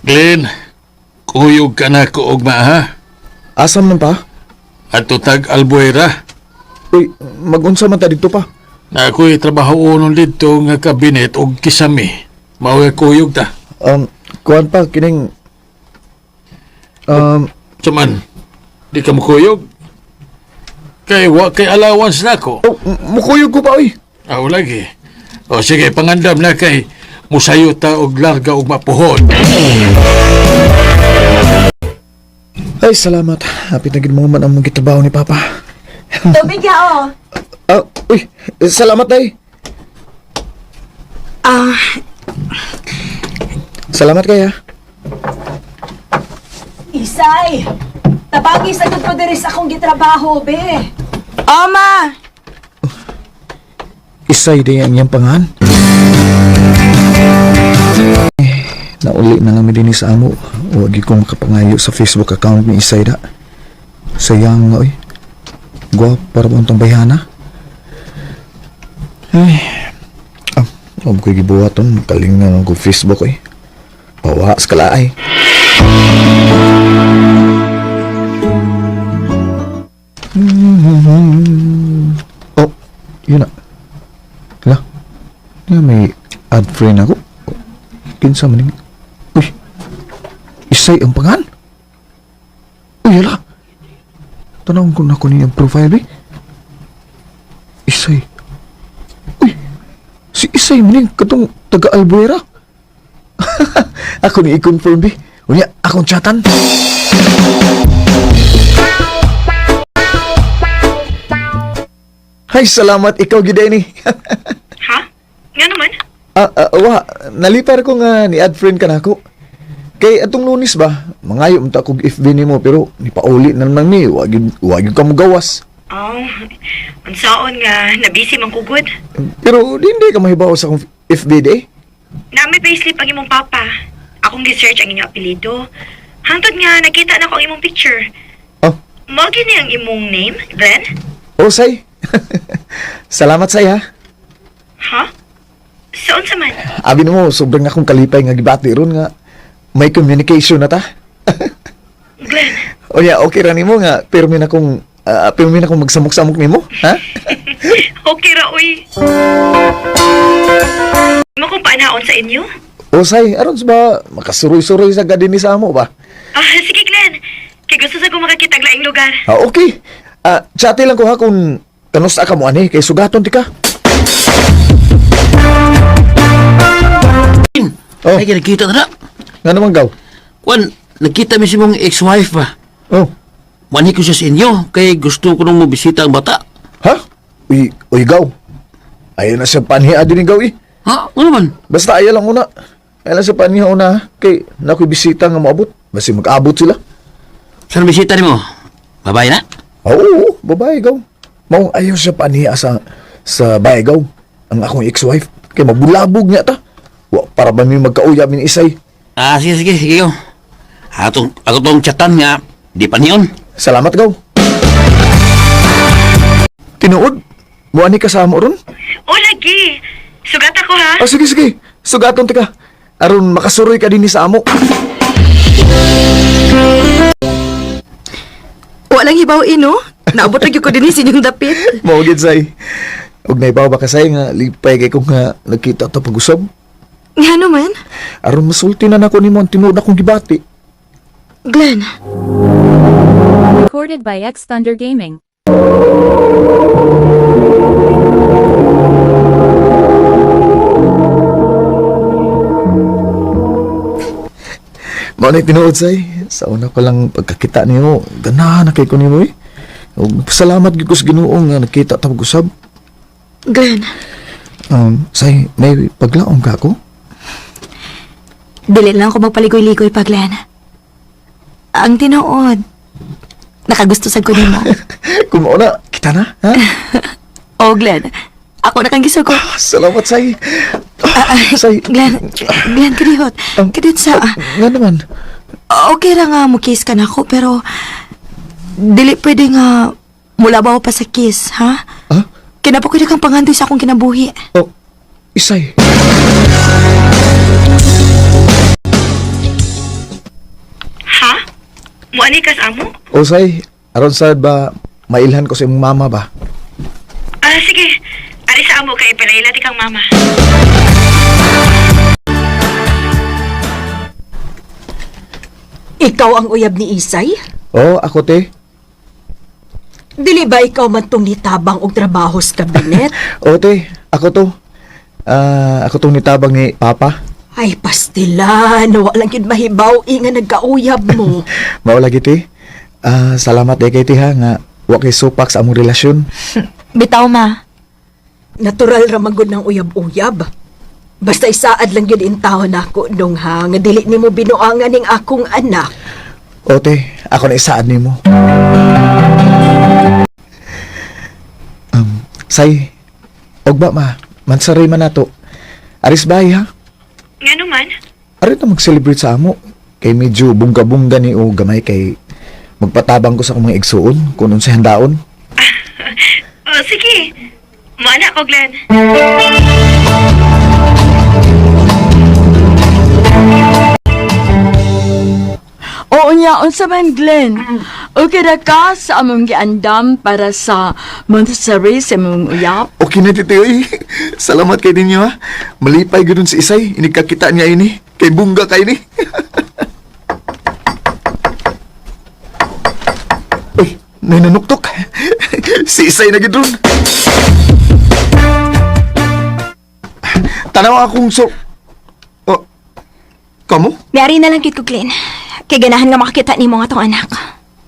Glenn, kuyog ka na ko ugma ha. Asa man pa? Ato tag Albuera. Uy, magunsa man ta dito pa. Na ako'y trabaho unon dito nga kabinet og kisami. Mao nga kuyog ta. Kuan pa kining Saman, di ka mukuyog. Kay wa kay allowance nako. Oh, mukuyog ko pa oy. Aw lagi. O sige, pangandam na kay musayo ta og larga og mapuhon. Ay, salamat. Hapit na gid mo man ang mong gitrabaho ni Papa. Tubig ya, oh. Ah, uy, salamat day. Ah, Salamat kaya. Isay! Tabagi sa ko diri sa akong gitrabaho, be. Oma! Isay day ang iyang pangan. Eh, nauli na lang mi dinhi sa amo. Wag ko makapangayo sa Facebook account ni Isay da. Sayang nga oy. Guwap para ba ang bayhana? Ay. Ah, huwag ko'y gibuhaton. Makaling na lang ko Facebook oy. Pawa sa kalaay. Oh, yun na. Hala. Nga may add friend ako. Kinsa man ning. Uy. Isay ang pangan. Uy, hala. Tanawon ko na ko niyang profile, eh. Isay. Uy. Si Isay man ning katong taga Albuera. Ako ni i-confirm, be. Unya, akong chatan. Hay, salamat. Ikaw, gid ni. Ha? Nga naman? Ah, ah, wa, nalipar ko nga ni add friend ka na ako. Kay atong Lunes ba, mangayo man ta kog FB nimo pero nipauli na naman mi, wa gyud wa gyud ka mogawas. Oh, unsaon nga, nabisi man kugod. Pero di ka mahibaw sa akong FB di. Na may payslip ang imong papa. Akong gi-search ang inyong apelyido. Hangtod nga, nakita na ko ang imong picture. Oh, Mao gini ang imong name, Glenn? oh say. Salamat say ha. Ha? Saon sa man? Abi nimo sobrang akong kalipay nga gibati ron nga may communication na ta. Glenn, O yeah, okay ra nimo nga pirmi na kong pirmi na kong magsamok-samok nimo, ha? Okay ra, uy. Mo kong paanaon sa inyo? O say, aron sa ba makasuroy-suroy sa gadini sa amo ba? Ah, sige, Glenn. Kay gusto sa ko makakita og laing lugar. Ah, okay. Ah, chate lang ko ha kung kanusta ka mo ani kay sugaton ti ka. Oh. Ay, nakita na na. Nga naman gaw. Kwan, nakita mi si mong ex-wife ba? Oh. Manhi ko siya sa inyo, kay gusto ko nung mobisita ang bata. Ha? Uy, uy gaw. Ayaw na siya panhiya din gaw eh. Ha? Ano man? Basta ayaw lang una. Ayaw lang siya panhiya una ha. Kay nakoy bisita nga moabot. Basi mag-abot sila. Saan bisita nimo? Babae na? Ah, oo, babae gaw. Mao ayaw siya panhiya sa bae gaw. Ang akong ex-wife. Kay mabulabog niya ta. Wa para ba mi magkauyab ni isay. Ah, sige, sige, sige. Gaw. Atong, ako tong chatan nga, di pa niyon. Salamat gaw. Tinuod, mo ani ka sa amo ron? O, lagi. Sugat ako, ha? Oh, sige, sige. Sugaton ti ka. Aron makasuroy ka dinhi sa amo. Walang hibaw ino. Naabot na gyud ko dinhi sa inyong dapit. Mao gid say. Ug naibaw ba ka say nga lipay kay kong nga nagkita ta pag-usab. Nga naman? Aron masulti na nako nimo ang tinuod akong gibati. Glenn, Recorded by X Thunder Gaming. Mao na tinuod say. Sa una ko lang pagkakita nimo, ganahan na kay ko nimo eh. Ug salamat gyud ko sa Ginoo nga nagkita ta pag-usab. Glenn, Say may paglaom ka ako? dili lang ako magpaligoy-ligoy pa, Glenn. Ang tinuod, nakagusto sad ko nimo. Kung mao na, kita na, ha? Oh, Glenn, ako na kang gisugo. Salamat say. Ah, ah, Say. Glenn, Glenn, kadihot. Kadihot sa... Nga naman. Okay ra nga mo kiss ka na ako, pero dili pwede nga mulabaw pa sa kiss, ha? Ha? Kinapa ko kang pangandoy sa akong kinabuhi. Oh, isay. Muani ka sa amo? O say, aron sad ba mailhan ko sa imong mama ba? Ah, sige. Ari sa amo kay palaila ti kang mama. Ikaw ang uyab ni Isay? Oh, ako te. Dili ba ikaw man tong nitabang og trabaho sa kabinet? O te, ako to. Ah, ako tong nitabang ni Papa. Ay, pastilan, wala lang yun mahibaw, inga nagkauyab mo. Mao lagi te. Ah, salamat eh kay te ha nga wa kay supak sa among relasyon. Bitaw ma. Natural ra man gud ng uyab-uyab. Basta isaad lang yun intaw nako nung ha, nga dili nimo binuangan ning akong anak. O te, ako na isaad nimo. Say, og ba ma, mansaray man nato. Aris bay ha. Nga man? Ari ta mag-celebrate sa amo. Kay medyo bungga-bungga ni o gamay kay magpatabang ko sa akong mga igsuon kung unsay handaon. Oh, sige. Muana ko, Glenn. Oo niya, unsa man Glenn. Okay ra ka sa among giandam para sa Montessori sa among uyap. Okay na titi oy. Salamat kay ninyo ha. Malipay gudon si Isay. Inigkakita niya ini. Kay bungga kay ni. Uy, may nanuktok. Si Isay na gid ron. Tanaw akong so... Oh, kamo? Miari na lang gid ko, Glenn. Kay ganahan nga makakita nimo nga tong anak.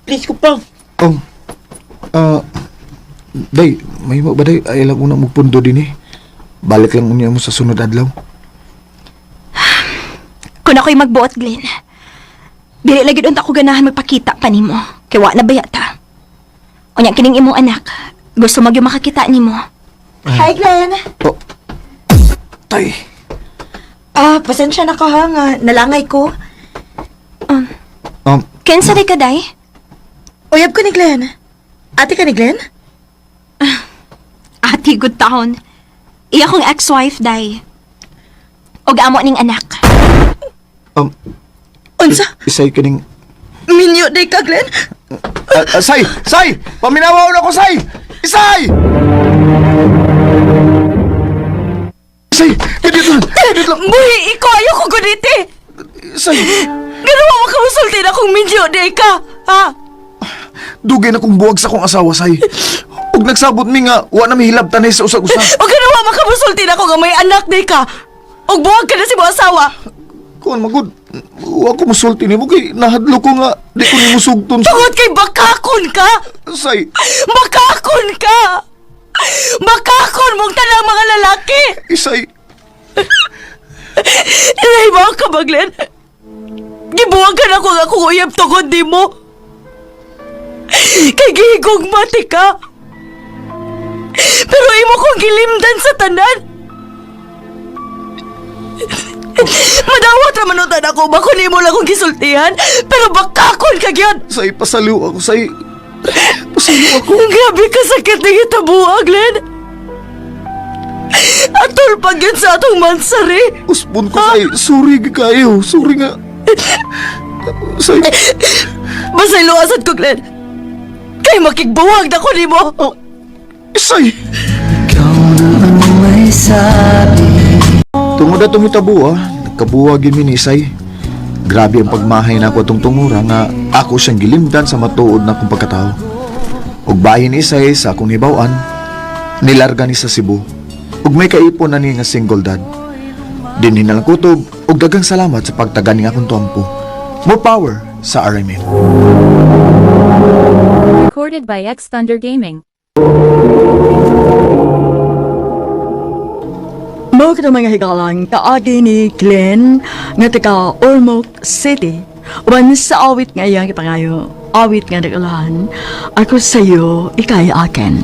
Please ko pa. Oh. Ah, day, may mo ba day? Ay lang una magpundo din eh. Balik lang unya mo sa sunod adlaw. Kung ako'y magbuot, Glenn. Dili lagi unta ko ganahan magpakita pa nimo. Kay wa na baya ta. Unya kining imong anak. Gusto magyud makakita nimo. Hi, Glenn. Oh. Tay. Ah, pasensya na ka ha nga nalangay ko. Kinsa di ka, day? Uyab ko ni Glenn. Ate ka ni Glenn? Ati, good taon. Iya kong ex-wife, day. Og amo ning anak. Unsa? Isay kining Minyo day ka, Glenn? Ah, ah, Say! Say! Paminawa na ko, Say! Isay! Say! Kadiyot lang! Kadiyot lang! Buhi, ikaw ayoko guniti. Say! Ganawa mo kamusulti na kung minyo day ka, ha? Dugay na kong buwag sa akong asawa, Say. Ug nagsabot mi nga, wa na mihilab tanay sa usag-usa. O ganawa makamusulti na ko nga may anak day ka. Og buwag ka na si mo asawa. Kuan magud, wa ko musulti nimo kay nahadlo ko nga di ko nimo sugton. Tungod kay bakakon ka. Say, Bakakon ka. Bakakon mong tanang mga lalaki. Isay, Nahibaw ka ba, Glenn? Gibuwag ka na kung akong uyab tungod di mo. Kay gihigong mati ka. Pero imo kong gilimdan sa tanan. Madawat raman utan ako ba kung imo lang akong gisultihan? Pero bakakon ka gyud. Say, pasaliw ako, Say. Pasaliw ako. Grabe ka sakit na hitabuha, Glenn. Atol pa gyud sa atong mansari. Usbon ko, Say. Sorry kayo. Sorry nga. Say, Basta iluwasan ko, Glenn. Kay makigbuwag na ko nimo. Isay! Tungod na tumitabuwa, nagkabuwag yun mi ni Isay. Grabe ang pagmahay na ako atong tungura nga ako siyang gilimdan sa matuod na akong pagkatao. Ug bahin ni Isay sa akong hibaw-an, nilarga ni sa Cebu. Ug may kaipon na ni nga single dad. Dinhi na lang kutob ug daghang salamat sa pagtaga ning akong tuampo. More power sa RMN. Recorded by X Thunder Gaming. Mao kita mga higalang kaagi ni Glenn nga taga Ormoc City. Uban sa awit nga iyang ipangayo, awit nga nagulahan, ako sa'yo, ikay akin.